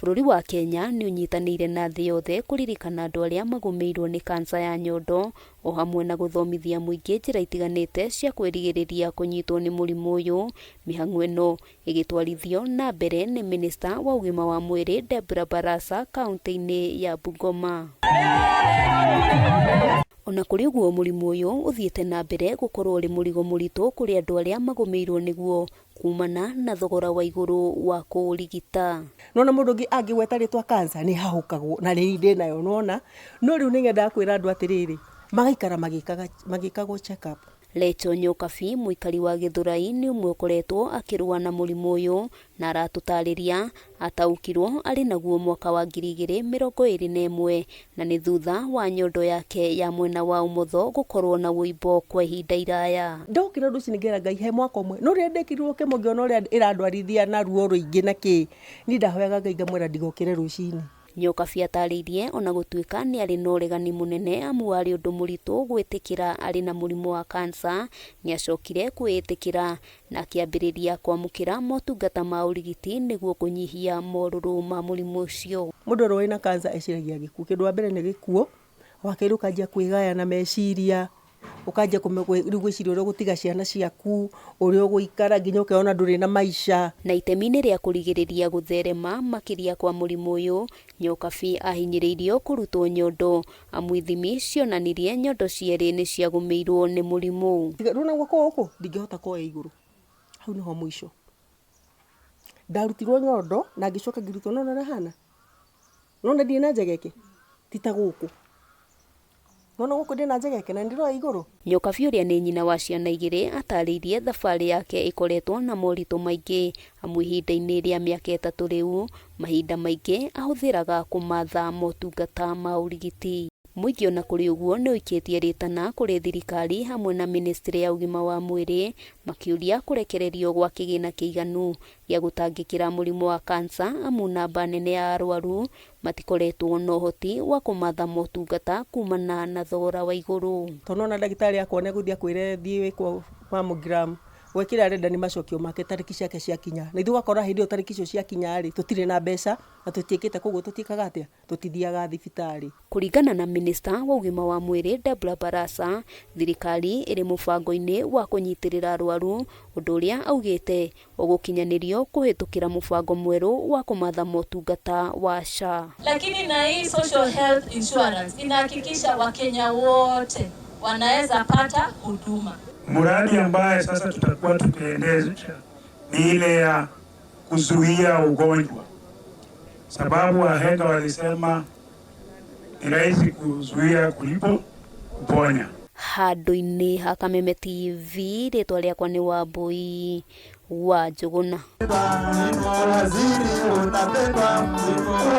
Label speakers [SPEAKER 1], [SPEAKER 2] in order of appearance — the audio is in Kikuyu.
[SPEAKER 1] Bũrũri wa Kenya nĩ ũnyitanĩire na thĩ yothe kũririkana andũ arĩa magũmĩirwo nĩ kansa ya nyondo o hamwe na gũthomithia mũingĩ njĩra itiganĩte cia kwĩrigĩrĩria kũnyitwo nĩ mũrimũ ũyũ. Mĩhang'o ĩno ĩgĩtwarithio na mbere nĩ minista wa ũgima wa mwĩrĩ Deborah Barasa kaunti-inĩ ya Bungoma. Ona kũrĩ ũguo, mũrimũ ũyũ ũthiĩte na mbere gũkorwo ũrĩ mũrigo mũritũ kũrĩ andũ arĩa magũmĩirwo nĩguo kumana na thogora wa igũrũ wa kũũrigita.
[SPEAKER 2] Nona mũndũ ũngĩ angĩgweta rĩtwa cancer nĩ hahũkagwo na nĩ ndĩ nayo nona. No rĩu nĩ nyendaga kwĩra andũ atĩrĩrĩ, magaikara magĩkagwo check up.
[SPEAKER 1] Lecho Nyokabi, mũikari wa Gĩthũrai, nĩ ũmwe ũkoretwo akĩrũa na mũrimũ ũyũ na aratũtarĩria ataũkirwo arĩ naguo mwaka wa 2021 na nĩ thutha wa nyondo yake ya mwena wa ũmotho gũkorwo na wũimbo kwa ihinda iraya.
[SPEAKER 2] Ndokĩra rũcinĩ ngera Ngai he mwaka ũmwe no rĩrĩa ndekĩrirwo kĩmo ngĩona ũrĩa ĩrandwarithia na ruo rũingĩ na kĩ, niĩ ndahoyaga Ngai ngamwĩra ndigokĩre rũcinĩ.
[SPEAKER 1] Nyokabi atarĩirie ona gũtuĩka nĩ arĩ na ũregani mũnene amu warĩ ũndũ mũritũ gwĩtĩkĩra arĩ na mũrimũ wa kansa, nĩ acokire kwĩĩtĩkĩra na akĩambĩrĩria kwamũkĩra motungata ma ũrigiti nĩguo kũnyihia morũrũ ma mũrimũ ũcio.
[SPEAKER 2] Mũndũ ũrĩa wĩna cancer eciragia gĩkuũ. Kĩndũ wa mbere nĩ gĩkuũ, wa kerĩ ũkanjia kwĩgaya na meciria, ũkanjia rĩu gwĩciria ũrĩa ũgũtiga ciana ciaku, ũrĩa ũgũikara nginya ũkeyona ndũrĩ na maica.
[SPEAKER 1] Na itemi-inĩ rĩa kũrigĩrĩria gũtherema makĩria kwa mũrimũ ũyũ, Nyokabi ahinyĩrĩirio kũrutwo nyondo amu ithimi cionanirie nyondo cierĩ nĩ ciagũmĩirwo nĩ mũrimũ.
[SPEAKER 2] Rĩu na guoko gũkũ ndingĩhota kuoya igũrũ, hau nĩho mũico. Ndarutirwo nyondo na ngĩcoka ngĩrutwo, nĩwona ũrĩa hana? Nĩwona ndirĩ na njegeke? Ti ta gũkũ. Nĩwona gũkũ ndĩ na njegeke na nĩndĩroya igũrũ?
[SPEAKER 1] Nyokabi ũrĩa nĩ nyina wa ciana igĩrĩ atarĩirie thabarĩ yake ĩkoretwo na moritũ maingĩ amu ihinda-inĩ rĩa mĩaka 3 rĩu mahinda maingĩ ahũthĩraga kũmatha motungata ma ũrigiti. Mũingĩ ona kũrĩ ũguo nĩ ũikĩtie rĩtana kũrĩ thirikari hamwe na ministry ya ũgima wa mwĩrĩ makĩũria kũrekererio gwa kĩgĩna kĩiganu gĩa gũtangĩkĩra mũrimũ wa kansa amu namba nene ya arwaru matikoretwo na ũhoti wa kũmatha motungata kumana na thogora wa igũrũ.
[SPEAKER 2] Tondũ ona ndagĩtarĩ akwa nĩ egũthiĩ akwĩre thiĩ wĩkwo mammogram, we kĩrĩa arenda nĩ macokio make tarĩki ciake ciakinya. Na ithuĩ ũgakora hĩndĩ ĩyo tarĩki icio ciakinya rĩ, tũtirĩ na mbeca na tũtiĩkĩte koguo tũtiĩkaga atĩa, tũtithiaga thibitarĩ.
[SPEAKER 1] Kũringana na minista wa ũgima wa mwĩrĩ Deborah Barasa, thirikari ĩrĩ mũbango-inĩ wa kũnyitĩrĩra arwaru, ũndũ ũrĩa augĩte ũgũkinyanĩrio kũhĩtũkĩra mũbango mwerũ wa kũmatha motungata wa SHA.
[SPEAKER 3] Lakini na hii social health insurance inahakikisha Wakenya wote wanaweza pata huduma.
[SPEAKER 4] Mradi ambaye sasa tutakuwa tukiendesha ni ile ya kuzuia ugonjwa, sababu wahenga walisema ni rahisi kuzuia kuliko kuponya.
[SPEAKER 1] Handũ-inĩ ha Kameme TV, rĩtwa rĩakwa nĩ Wambui wa Njũgũna.